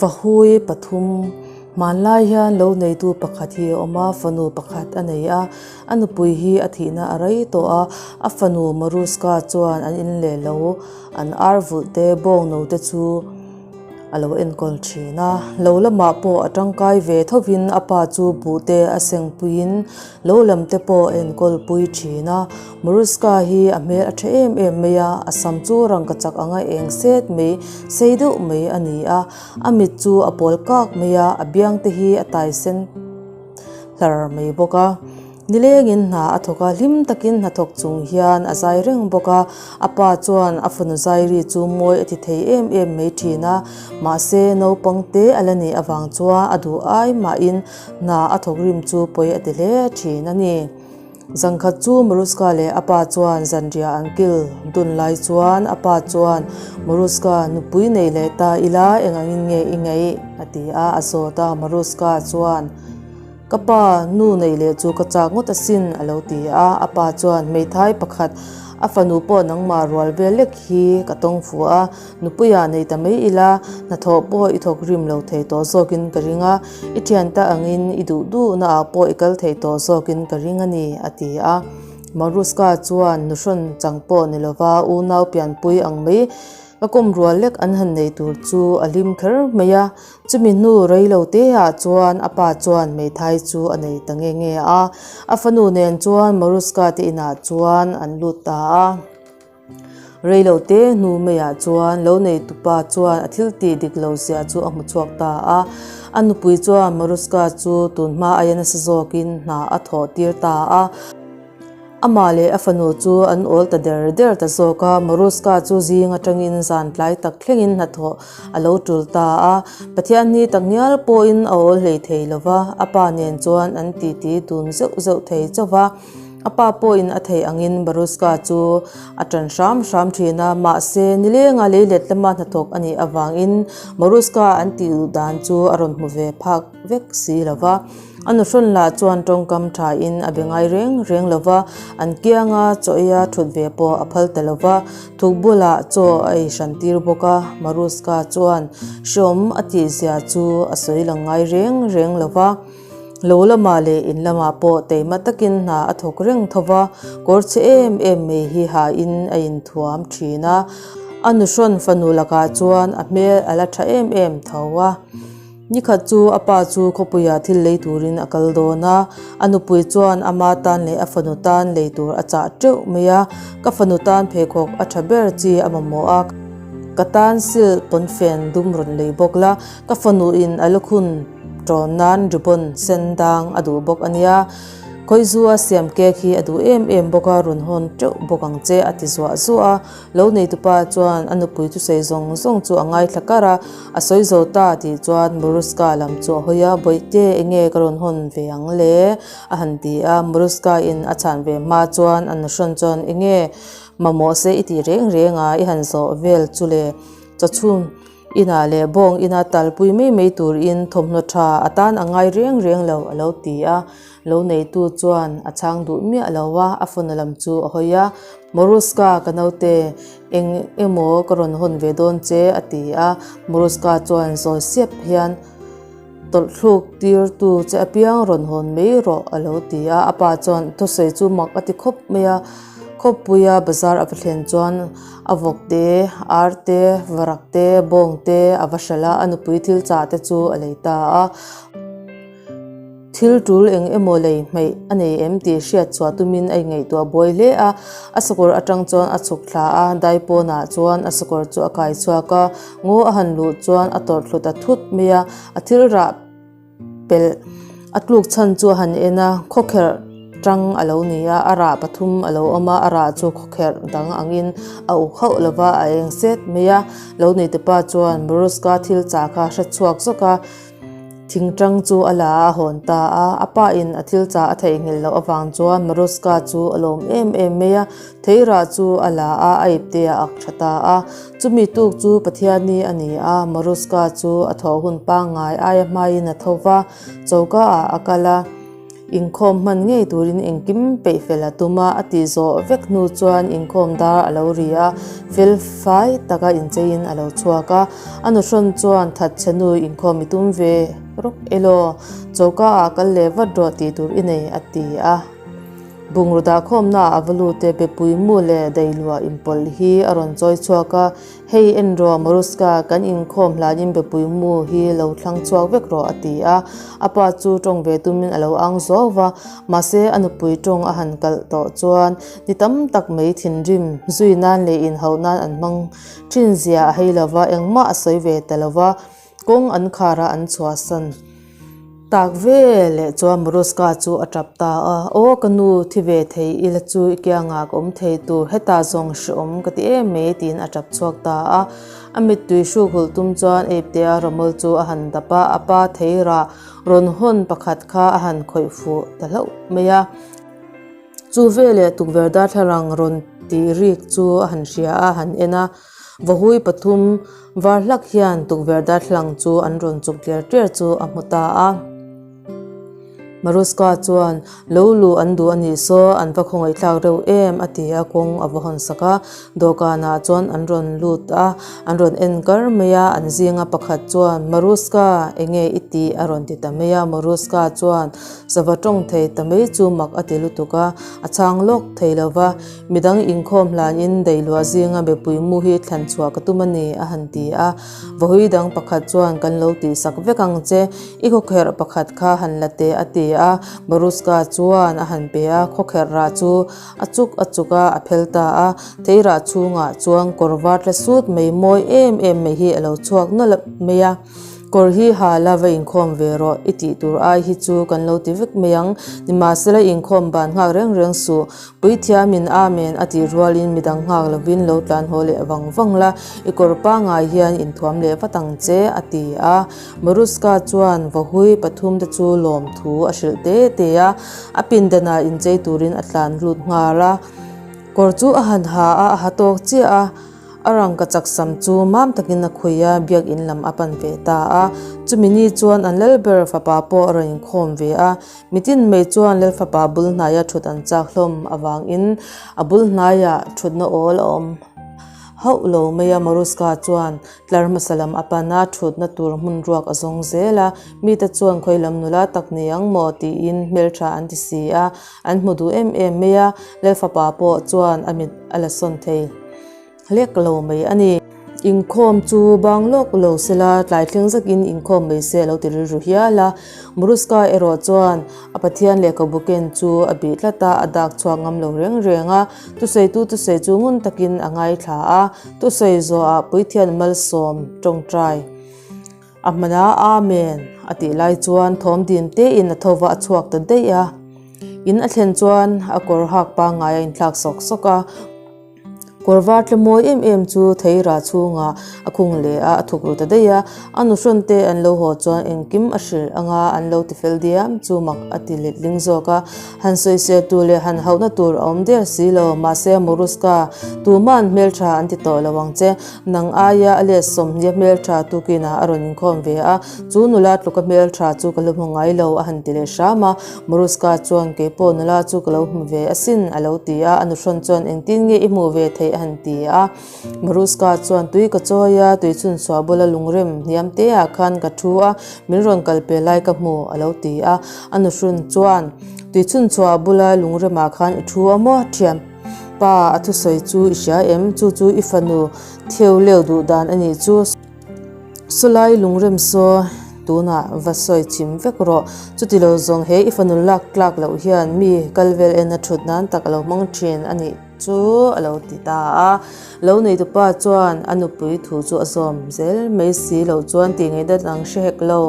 Vahui pathum hmanlai hian lo neitu pakhat hi a awm a, fanu pakhat a nei a, a nupui hi a thihna a rei tawh a, a fanu Maruska chuan an in leh lo an ar vulh te bawng no te chu a lo enkawl thin a, lo lamah pawh a tangkai ve thovin a pa chu buh te a seng puiin lo lam te pawh a enkawl pui thin a, Maruska hi a hmel a tha em em mai a, a sam chu rangka chak anga eng set mai sei deuh mai a ni a, a mit chu a pawl kak mai a, a biang te hi a tai sen hlar mai bawk a. Nilengin hna a thawk a, hlim takin hnathawk chung hian a zai reng bawk a. A pa chuan a fanu zairi chu mawi a ti thei em em mai thin a, mahse naupang te a la nih avang chuan a duh ai mahin hna a thawk rim chu pawi a ti hle thin a ni. Zangkhat chu Maruska leh a pa chuan zanriah an kil dun lai chuan a pa chuan, Maruska, nupui nei leh ta ila engangin nge i ngaih? a ti a, a zawt a. Maruska chuan. Ka pa, nu nei leh chu ka chak ngawt asin, a lo ti a. A pa chuan, Hmeithai pakhat, a fanu pawh nangmah rual vel lek hi ka tawng fu a, nupuiah nei ta mai ila, hnathawh pawh i thawk rim lo thei tawh zawkin ka ring a, i thianta angin i duh duhnaah pawh i kal thei tawh zawkin ka ring a ni, a ti a. Maruska chuan, Nuhrawn chang pawh ni lova unau pianpui ang mai, ka kawm rual lek an han nei tur chu a hlim kher mai a. Chumi hnu rei lo te ah chuan a pa chuan hmeithai chu a nei ta nge nge a, a fanu nen chuan Maruska te inah chuan an lut ta a. Rei lo te hnu maiah chuan lo neitupa chuan a thil tih dik lo zia chu a hmu chhuak ta a, a nupui chuan Maruska chu tunhma aia nasa zawkin hna a thawh tir ta a. Amah leh a fanu chu an awl ta der der ta zawk a, Maruska chu zing atangin zan tlai tak thlengin hnathawh a lo tul ta a. Pathian ni tak ngial pawhin a awl hlei thei lo va, a pa nen chuan an titi dun zeuh zeuh thei chauh va. A pa pawhin a theih angin Maruska chu a tan hram hram thin a, mahse nilenga leilet lama hnathawk a nih avangin Maruska an tih duh dan chu a rawn hmu ve phak vek si lo va. A nuhrawn lah chuan tawngkam thain a be ngai reng reng lo va, an kianga chaw eia thut ve pawh a phal ta lo va, thuk bulah chaw a ei hran tir bawk a, Maruska chuan hreawm a tih zia chu a sawi lang ngai reng reng lo va. Lo lamah leh in lamah pawh teima takin hna a thawk reng tho va, kawr chhe em em mai hi hain a inthuam thin a, a nuhrawn fanu lakah chuan a hmel a la tha em em tho a. Nikhat chu a pa chu khawpuiah thil lei turin a kal dawn a, a nupui chuan ama tan leh a fanu tan lei tur a chah teuh mai a, ka fanu tan pheikhawk a tha ber chi a mamawh a, ka tan silk pawnfen dum rawn lei bawk la, ka fanu in a lukhun tawn nan ribbon sen dang a duh bawk a nia. Khawizua siam cake hi a duh em em bawk a, rawn hawn teuh bawk ang che a ti zuah zuah a. Lo neitupa chuan a nupui thusawi zawng zawng chu a ngaithla kar a, a sawi zo ta tih chuan Maruska lam chu a hawi a, Bawihte enge ka rawn hawn ve ang le? a han ti a, Maruska in a chhan ve hma chuan a nuhrawn chuan enge mamawh se i tih reng reng a, i han zawh vel chu le chawchhun Inah leh bawng ina talpui mai mai turin thawmhnaw tha a tan a ngai reng reng lo a lo ti a. Lo neitu chuan a chhang duh miah lo a, a phone lam chu a hawi a. Maruska ka naute, eng emaw ka rawn hawn ve dawn che a ti a. Maruska chuan zawi siap hian tawlhthluk tirtu che apiang rawn hawn mai rawh a lo ti a. A pa chuan thusawi chu mak a ti khawp mai a. Khawppuia bazar a va thlen chuan a vawk te, ar te, varak te, bawng te a va hralh a, a nupui thil chah te chu a lei ta a. Thil tul eng emaw lei hmeih a nei em tih hriat chhuah tumin a ingaihtuah buai hle a, a sakawr atang chuan a chhuk thla a, daipawnah chuan a sakawr chu a kai chhuak a, ngaw a han luh chuan a tawrh thlu ta thut mai a, a thil rah pelh a tluk chhan chu a han en a, khawkherh tang a lo ni a, a rah pathum a lo awm a, a rah chu khawkherh dang angin a uk hauh lo va, a eng set mai a, lo neite pa chuan Maruska thil chah kha a hre chhuak zawk a, thing tang chu a la a, a hawn ta a, a pa in a thil chah a theihnghilh loh avang chuan Maruska chu a lawm em em mai a, Theirah chu a la a, a ipte a ak tha ta a. Chumi tuk chu Pathianni a ni a, Maruska chu a thawh hun pangngai aia hmain a tho va, choka ah a kal a. Inkhawm hman ngei turin engkim peih fel a tum a, a tih zawh vek hnu chuan inkhawm dar a lo ri a, fel fai taka incheiin a lo chhuak a. A nuhrawn chuan thatchhe nu inkhawm i tum ve rawk elaw, choka ah kal leh vat rawh tih tur i nei a ti a. Bungraw dahkhawmna ah a va lut e, bepui mu leh dailuah inpawlh hi a rawn chawi chhuak a, Hei en rawh Maruska, kan inkhawm hlanin bepui mu hi lo thlang chhuak vek rawh a ti a. A pa chu tawng ve tumin a lo ang zuau va, mahse a nupui tawng a han kalh tawh chuan ni tam tak mai thinrim zui nan leh inhauh nan an hmang thin zia a hei lo va, engmah a sawi ve ta lo va, kawng an khar a an chhuahsan. Tak ve leh chuan Maruska chu a tap ta a, Aw ka nu, thi ve thei ila chu i kiangah ka awm thei tur, hetah zawng hrehawm ka ti em mai tiin a tap chhuak ta a. A mittui hruk hulh tum chuan Eiptea rawmawl chu a han dap a, a pa theirah rawn hawn pakhat kha a han khawih fuh ta hlauh mai a. Chu veleh tukverh darthlalang rawn tih rik chu a han hria a, a han en a. Vahui pathum var hlak hian tukverh darthlalang chu an rawn chuk tler tler chu a hmu ta a. Maruska chuan, Lo luh an duh a nih saw, an va khawngaihthlak reuh em a ti a, kawng a va hawn sak a. Dawhkanah chuan an rawn lut a, an rawn en kar mai a, an zinga pakhat chuan, Maruska, enge i tih? a rawn ti ta mai a. Maruska chuan sava tawng thei ta mai chu mak a ti lutuk a, a chhang lawk thei lo va. Midang inkhawm hlanin deiluah zinga mipui mu hi thlan chhuah ka tum a ni, a han ti a. Vahui dang pakhat chuan kan lo tihsak vek ang che, i khawkherh pakhat kha han la teh a ti a. Maruska chuan a han pe a, khawkherh rah chu a chuk a chuk a, a phel ta a. Theirah chhungah chuan kawr var tla sut mai mawi em em mai hi a lo chhuak nawlh mai a. Kawr hi ha la va inkhawm ve rawh, i tih tur ai hi chu kan lo ti vek mai ang. Nimahsela inkhawm ban nghak reng reng suh, Puithiamin Amen a tih rualin midang nghak lovin lo tlan haw leh vang vang la, i kawr pangngai hian inthuam leh vat ang che, a ti a. Maruska chuan vahui pathumte chu lawmthu a hrilh te te a, a pindanah inchei turin a tlan lut nghal a. Kawr chu a han ha a, a ha tawk chiah a. A rangka chaksam chu mam takin a khui a, biakinn lam a pan ve ta a. Chumi ni chuan an lalber fapa pawh a rawn inkhawm ve a. Mitin mai chuan lalfapa bul hnaia thut an chak hlawm avangin a bul hnaiah thutna awl a awm hauh lo mai a. Maruska chuan tlar hmasa lam a pan a, thutna tur hmun ruak a zawng zel a. Mite chuan khawi lam nula tak ni ang maw tiin hmeltha an ti si a, an hmu duh em em mai a. Lalfapa pawh chuan a mit a la sawn thei hlek lo mai a ni. Inkhawm chu bang lawk lo sela, tlai thleng zakin inkhawm mai se a lo ti rilru hial a. Maruska erawh chuan a Pathian lehkhabu ken chu a bih tlat a, a dak chhuak ngam lo reng reng a. Thusawitu thusawi chu ngun takin a ngaithla a, thusawi zawhah Puithian malsawm tawngtai a hman a, Amen a tih lai chuan thawm dim tein a tho va a chhuak ta daih a. In a thlen chuan a kawr hak pangngai a inthlak sawk sawk a. Kawr var tle mawi em em chu theirah chhungah a khung leh a, a thuk ru ta daih a. A nuhrawn te an lo haw chuan engkim a hrilh anga an lo ti fel diam chu mak a ti letling zawk a. Han sawisel tur leh han hauhna tur a awm der si lo, mahse Maruska, tuma'n hmeltha an ti tawh lo ang che. Nang aia a let sawmhnih a hmeltha tukinah a rawn inkhawm ve a, chu nula tluka hmeltha chu ka lo hmu ngai lo a han ti leh hram a. Maruska chuan kei pawh nula chu ka lo hmu ve asin a lo ti a, a nuhrawn chuan engtin nge i hmuh ve theih a han ti a. Maruska chuan tui ka chawi a, tui chhunchhuah bula lungrem hniam te ah khan ka thu a, min rawn kal pe lai ka hmu a lo ti a. A nuhrawn chuan tui chhunchhuah bula lungrem ah khan i thu a maw thian? Pa, a thusawi chu i hria em? Chu chu i fanu theu leu duh dan a nih chu. Sawlai lungrem saw tunah va sawi chim vek rawh. Chuti lo zawng he i fanu lak tlak loh hian mi kal vel en a thut nan tak a lo hmang thin a nih chu a lo ti ta a. Lo neitupa chuan a nupui thu chu a zawm zel mai si loh chuan tih ngaihdan ang hre hek lo.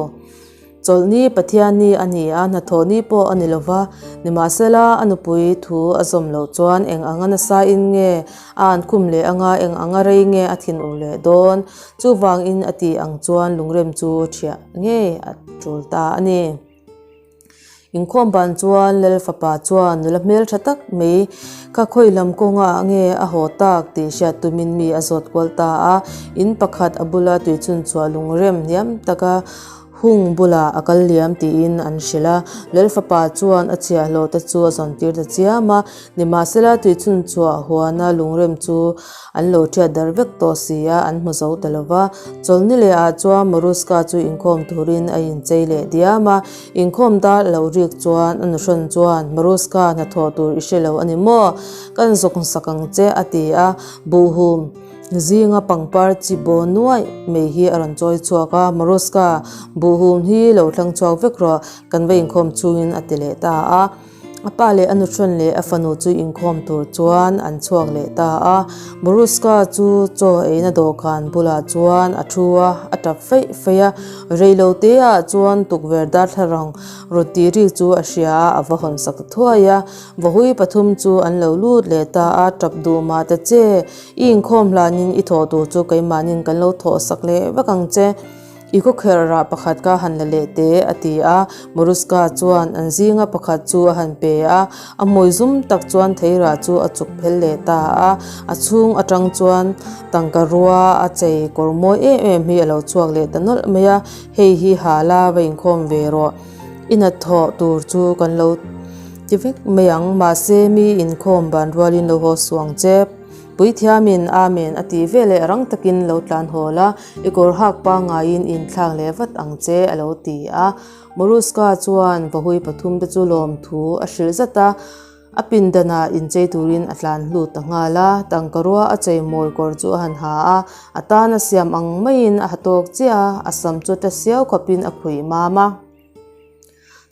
Chawlhni Pathianni a ni a, hnathawhni pawh a ni lo va. Nimahsela, a nupui thu a zawm loh chuan eng anga nasain nge a an khum leh anga, eng anga rei nge a thinur leh dawn? Chuvangin a tih ang chuan lungrem chu ṭhiah ngei a ṭul ta a ni. Inkhawm ban chuan Lal fapa chuan nula hmelṭha tak mai kha khawi lam kawngah nge a haw tak tih hriat tumin mi a zawt kual ta a. In pakhat a bula tuichhunchhuah lungrem hniam taka. Hung bulah a kal liam tiin an hrilh a. Lal fapa chuan a chhiahhlawh te chu a zawn tir ta chiam a. Nimahsela tuichhun chhuah huana lungrem chu an lo ṭhiat dar vek tawh si a, an hmu zo ta lo va. Chawlhni leh ah chuan Maruska chu inkhawm turin a inchei leh diam a. Inkhawm dar a lo rik chuan a nuhrawn chuan, Maruska, hnathawh tur i hre lo a ni maw? Kan zawk sak ang che, a ti a. Buhhum zinga pangpar chi baw nuaih mai hi a rawn chawi chhuak a. Maruska, buhhum hi lo thlang chhuak vek rawh, kan va inkhawm chungin a ti leh ta a. A pa leh a nuhrawn leh a fanu chu inkhawm tur chuan an chhuak leh ta a. Maruska chu chaw eina dawhkan bulah chuan a thu a, a tap feih feih a. Reilo teah chuan tukverh darthlalang rawn tih rik chu a hria a, a va hawn sak ta thuai a. Vahui pathum chu an lo lut leh ta a, tap duh mah ta che, i inkhawm hlanin i thawh tur chu keimahnin kan lo thawh sak leh vek ang che. I khawkherh rah pakhat ka han la leh teh, a ti a. Maruska chuan an zinga pakhat chu a han pe a, a hmui zum tak chuan theirah chu a chuk phel leh ta a. A chhung atang chuan tangka rua a chei kawr mawi em em hi a lo chhuak leh ta nawlh mai a, Hei hi ha la va inkhawm ve rawh, i hnathawh tur chu kan lo ti vek mai ang, mahse mi inkhawm ban rualin lo haw suh ang che. Puithiamin Amen a tih veleh rang takin lo tlan hawl a, i kawr hak pangaiin inthlak leh vat ang che a lo ti a. Maruska chuan vahui pathum te chu lawmthu a hrilh zat a, a pindanah inchei turin a tlan hlut ta nghal a, tangka rua a chei mawi kawr chu a han ha a, a tan a siam ang maiin a ha tawk chiah a, a sam chu ta siau khawpin a khuih mam a.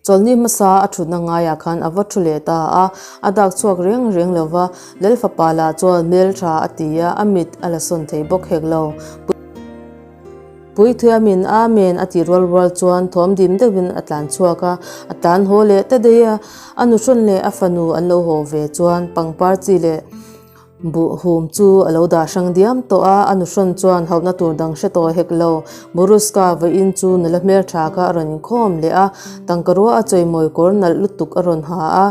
Chawlhni hmasa a thutna ngaiah khan a va thu leh ta a, a dak chhuak reng reng lo va, Lal fapa lah chuan hmel tha a ti a, a mit a la sawn thei bawk hek lo. Puithiamin Amen a tih rual rual chuan thawm dim deuhin a tlan chhuak a, a tlan haw leh ta daih a, a nuhrawn leh a fanu an lo haw ve chuan pangpar chi leh Buh hum chu a lo dah hrang diam tawh a, a nuhrawn chuan hauhna tur dang hre tawh hek lo. Maruska vawiin chu nula hmeltha kha a rawn inkhawm leh a, tangka rua a chawimawi kawr nalh lutuk a rawn ha a,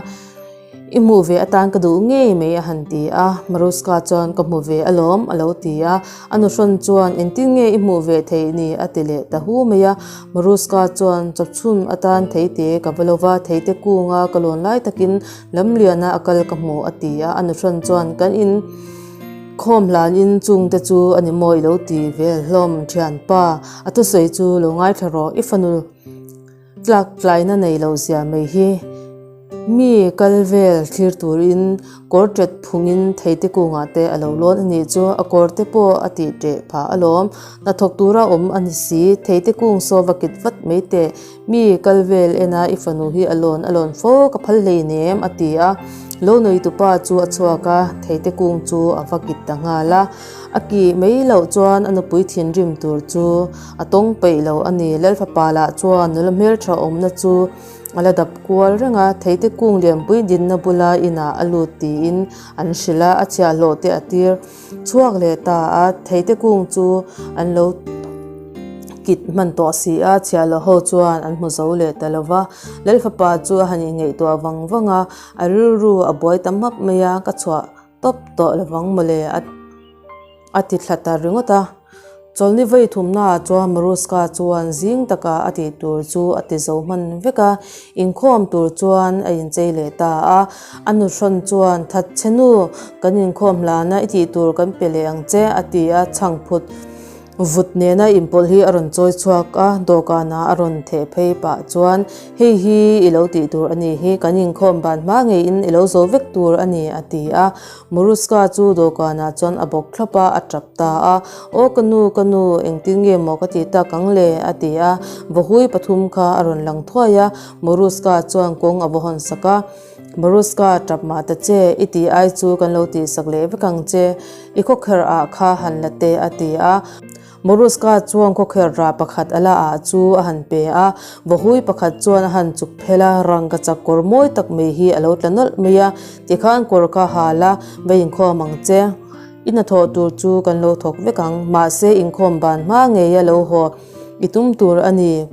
I hmuh ve atan ka duh ngei mai a han ti a, Maruska chuan ka hmu ve alawm a lo ti a, a nuhrawn chuan engtin nge i hmuh ve theih ni a ti leh ta hu mai a, Maruska chuan chawpchhun atan theite ka va lo va, theite kunga ka lawn lai takin Lamliana a kal ka hmu a ti a, a nuhrawn chuan kan in khawm hlanin chungte chu a ni maw i lo ti vel hlawm thianpa, a thusawi chu lo ngaithla rawh, i fanu tlak tlaina nei lo zia mai hi mi kal vel thlir turin kawr ṭet phungin theite kungah te a lo lawn a nih chu, a kawr te pawh a tih ṭeh phah alawm, hnathawk tura awm a ni si, theite kung saw va kit vat mai teh. Mi kal vel en a, i fanu hi a lawn a lawn fo, ka phal hleinem a ti a. Lo neitupa chu a chhuak a, theite kung chu a va kit ta nghal a. A kih mai loh chuan a nupui thinrim tur chu a tawng peih lo a ni. Lalfapa lah chuan nula hmeltha awmna chu a la dap kual reng a, theite kung lianpui dinna bula inah a lut tiin an hrilh a, a chhiahhlawh te a tir. Chhuak leh ta a, theite kung chu an lo kit hman tawh si a, chhiahloh ho chuan an hmu zo leh ta lo va. Lalfapa chu a han inngaihtuah vang vang a, a rilru a buai ta map mai a, ka chhuah tawp tawh lovang mawle a ti thla ta ringawt a. Chawlhni vawi thumnaah chuan Maruska chuan zing taka a tih tur chu a ti zo hman vek a, inkhawm tur chuan a inchei leh ta a. A nuhrawn chuan, Thatchhe nu, kan inkhawm hlana i tih tur kan pe leh ang che, a ti a, chhangphut vut nena inpawlh hi a rawn chawi chhuak a, dawhkanah a rawn theh phei pah chuan, Hei hi i lo tih tur a nih hi, kan inkhawm ban hma ngeiin i lo zo vek tur a ni, a ti a. Maruska chu dawhkanah chuan a bawk thlawp a, a tap ta a. Aw ka nu, ka nu, engtin nge maw ka ti tak ang le? a ti a. Vahui pathum kha a rawn lang thuai a, Maruska chuan kawng a va hawn sak a. Maruska, tap mah ta che, i tih ai chu kan lo tihsak leh vek ang che, i khawkherh ah kha han la teh, a ti a. Maruska chuan khawkherh rah pakhat a la ah chu a han pe a, vahui pakhat chuan a han chuk phel a, rangkachak kawr mawi tak mai hi a lo tla nawlh mai a, tikhan kawr kha hal a, va inkhawm ang che. I hnathawh tur chu kan lo thawk vek ang, mahse inkhawm ban hma ngei a lo haw i tum tur a ni.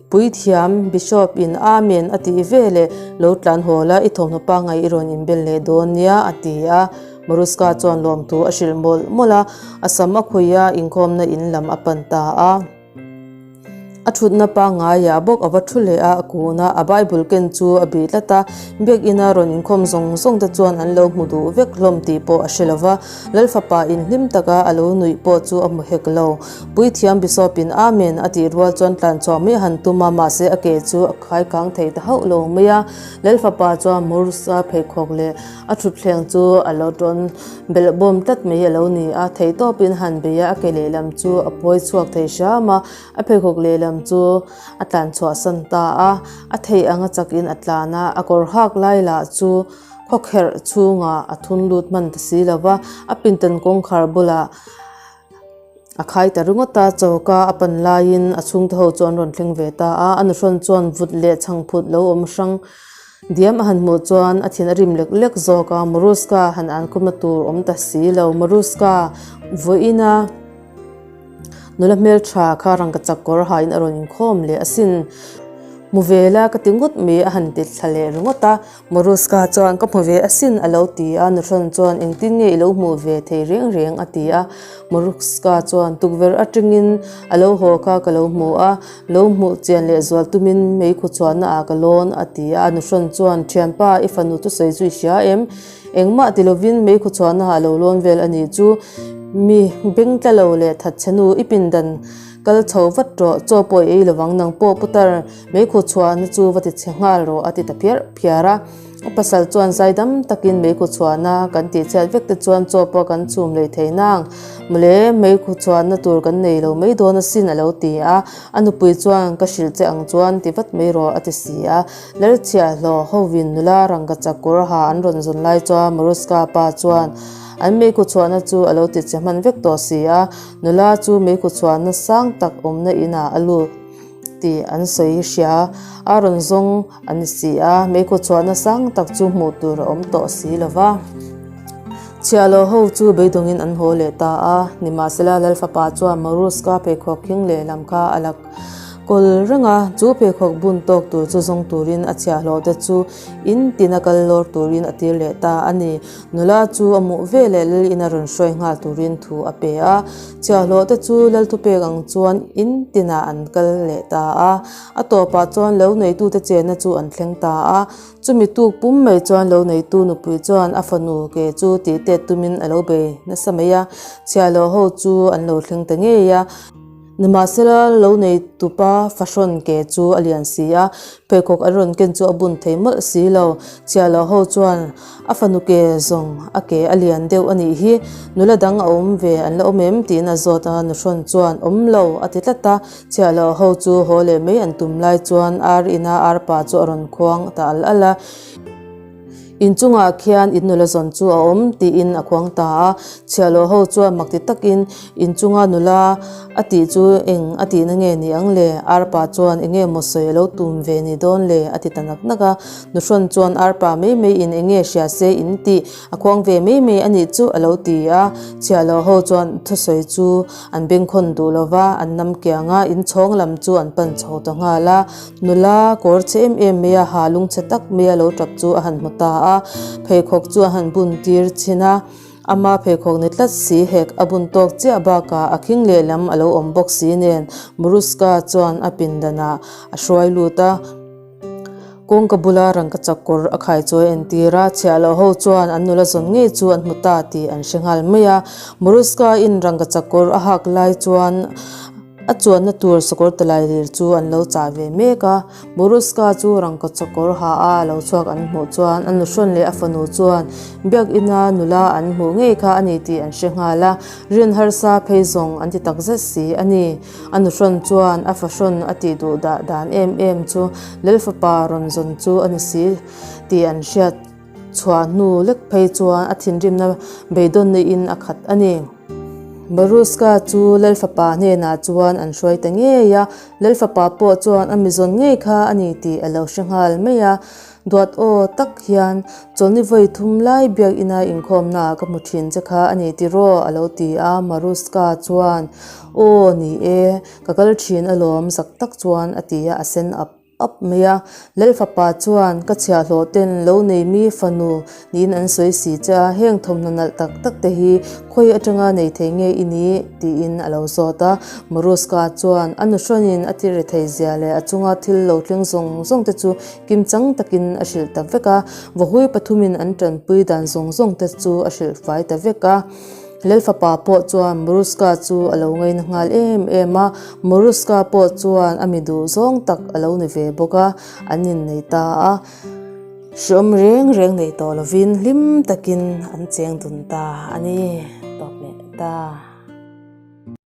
Puithiam, Bishop, in Amen a tih ve leh lo tlan haw la, i thawmhnaw pangngai i rawn inbel leh dawn nia, a ti a. Maruska chuan lawmthu a hrilh mawlh mawlh a, a sam a khuih a, inkhawmna in lam a pan ta a. A thutna pangaiah bawk a va thu leh a, a kun a, a Bible ken chu a bih tlat a. Biakina rawn inkhawm zawng zawng te chuan an lo hmu duh vek hlawm tih pawh a hre lo va, Lalfapa inhlim taka a lo nuih pawh chu a hmu hek lo. Puithiam Bishop-in Amen a tih rual chuan tlan chhuah mai a han tum a, mahse a ke chu a khai kang thei ta hauh lo mai a. Lalfapa chuan Mursa pheikhawk leh a thutthleng chu a lo tawn belhbawm tlat mai a lo ni a, theihtawpin han bei a, a ke lehlam chu a pawi chhuak thei hram a. A pheikhawk lehlam chu a tlan chhuahsan ta a, a theih anga chakin a tlan a, a kawr hak lai lah chu khawkherh chhungah a thun lut hman ta si lo va, a pindan kawngkhar bulah a khai ta ringawt a, choka a pan laiin a chhungte ho chu an rawn thleng ve ta a, a nuhrawn chuan vut leh chhangphut lo awm hrang diam a han hmuh chuan a thin a rim lek lek zawk a, Maruska han an khawmna tur awm ta si lo, Maruska vawiina. Nula hmeltha kha rangkachak kawr hain a rawn inkhawm leh asin. Hmu ve la ka ti ngawt mai a han ti thla leh ringawt a. Maruska chuan ka hmu ve asin a lo ti a, Nuhrawn chuan engtin nge i lo hmuh ve thei reng reng a ti a. Maruska chuan tukverh atangin a lo haw kha ka lo hmu a, lo hmuh chian leh zual tumin meikhu chhuahna ah ka lawn a ti a. Nuhrawn chuan thianpa i fanu thusawi chu i hria em? Engmah ti lovin meikhu chhuahna ah lo lawn vel a nih chu. Mi beng tla lo leh that che nu i pindan kal chho vat rawh, chaw pawh i ei lovang nang pawh putar meikhu chhuahna chu va ti chhe nghal rawh a ti ta phiar phiar a. A pasal chuan zaidam takin meikhu chhuahna kan tih chhiat vek te chuan chaw pawh kan chhum lei thei nang mawle meikhu chhuahna tur kan nei lo mai dawn asin a lo ti a. A nupui chuan ka hrilh che ang chuan ti vat mai rawh a ti si a. Lalchhiahhlawh hovin nula rangkachak kawr ha an rawn zawn lai chuan Maruska pa chuan an meikhu chhuahna chu a lo ti che hman vek tawh si a, nula chu meikhu chhuahna sang tak awmna inah a lut tih an sawi hria a rawn zawng a ni si a, meikhu chhuahna sang tak chu hmuh tur a awm tawh si lo va. Chhiahhlawh ho chu beidawngin an haw leh ta a, nimahsela Lalfapa chuan Maruska pheikhawk khing lehlam kha a la Kawl reng a, chu pheikhawk bun tawk tur chu zawng turin a chhiahhlawh te chu in tina kal lawr turin a tir leh ta a ni. Nula chu a hmuh ve leh lal ina rawn hruai nghal turin thu a pe a. Chhiahhlawh te chu lal thupek ang chuan in tinah an kal leh ta a. A tawpah chuan lo neitute chenna chu an thleng ta a. Chumi tuk pum mai chuan lo neitu nupui chuan a fanu ke chu tih tet tumin a lo bei nasa mai a. Chhiahhlawh ho chu an lo thleng ta ngei a. Nimahsela, lo nei tupa fahrawn ke chu a lian si a, pheikhawk an rawn ken chu a bun thei mawlh si lo. Chhiahloh ho chuan a fanu ke zawng a ke a lian deuh a nih hi, nula dang a awm ve an la awm em? tiin a zawt a, nuhrawn chuan awm lo a ti tlat a. Chhiahloh ho chu haw leh mai an tum lai chuan ar ina arpa chu a rawn khuang ta al al a. Inchungah khian in nula zawn chu a awm tiin a khuang ta a, chhiahhlawh ho chuan mak ti takin inchunga nula a tih chu eng a tihna nge ni ang le? Arpa chuan eng nge maw sawi a lo tum ve ni dawn le? a ti ta nak nak a, nuhrawn chuan arpa mai mai in eng nge hria se in tih a khuang ve mai mai a nih chu a lo ti a, chhiahhlawh ho chuan thusawi chu an bengkhawn duh lova an nam kiang a, inchhawng lam chu an pan chho ta nghal a. Nula kawr chhe em em mai a, ha lung chhe tak mai a lo tap chu a han hmu ta a, pheikhawk chu a han bun tir chhin a, ama pheikhawk ni tlat si hek a bun tawk chiah bakah a khing lehlam a lo awm bawk si nen Maruska chuan a pindanah a hruai lut a, kawngka bula rangkachak kawr a khai chu a entir a, chhiahloh ho chuan an nula zawn ngei chu an hmu ta tih an hre nghal mai a, Maruska in rangkachak kawr a hak lai chuan. A chuanna tur sakawr talai lir chu an lo chah ve mek a, Boruska chu rangkawchakawr ha a a lo chhuak an hmuh chuan a nuhrawn leh a fanu chuan biakina nula an hmuh ngei kha a ni tih an hre nghal a, rin harsa phei zawng an ti takzet si a ni. A nuhrawn chuan a fahrawn a tih duh dah dan em em chu Lalfapa rawn zawn chu a ni si tih an hriat Chhuah hnu lek phei chuan a thinrimna beidawn neihin a khat a ni. Baruska chu Lalfapa hnenah chuan an hruai ta ngei a, Lalfapa pawh chuan a mizawn ngei kha a ni tih a lo hre nghal mai a. Duat aw tak hian, Chawlhni vawi thum lai biakina inkhawmnaah ka hmu thin che kha a ni tiraw? a lo ti a. Maruska chuan, Aw ni e, ka kal thin alawm zak tak chuan a ti a, a sen up. up mai a. Lal fapa chuan, Ka chhiahhlawh ten lo nei mi fanu niin an sawi si che a, heng thawmhnaw nalh tak tak te hi khawi atanga nei thei nge i nih? tiin a lo zawt a. Maruska chuan a nuhrawnin a ti rethei zia leh a chunga thil lo thleng zawng zawng te chu kimchang takin a hrilh ta vek a, vahui pathumin an tanpui dan zawng zawng te chu a hrilh fai ta vek a. Lalfapa pawh chuan Maruska chu a lo ngaina nghal em em a, Maruska pawh chuan a mi duh zawng tak a lo ni ve bawk a, an innei ta a. Hreawm reng reng nei tawh lovin hlim takin an cheng dun ta a ni. Tawp leh ta.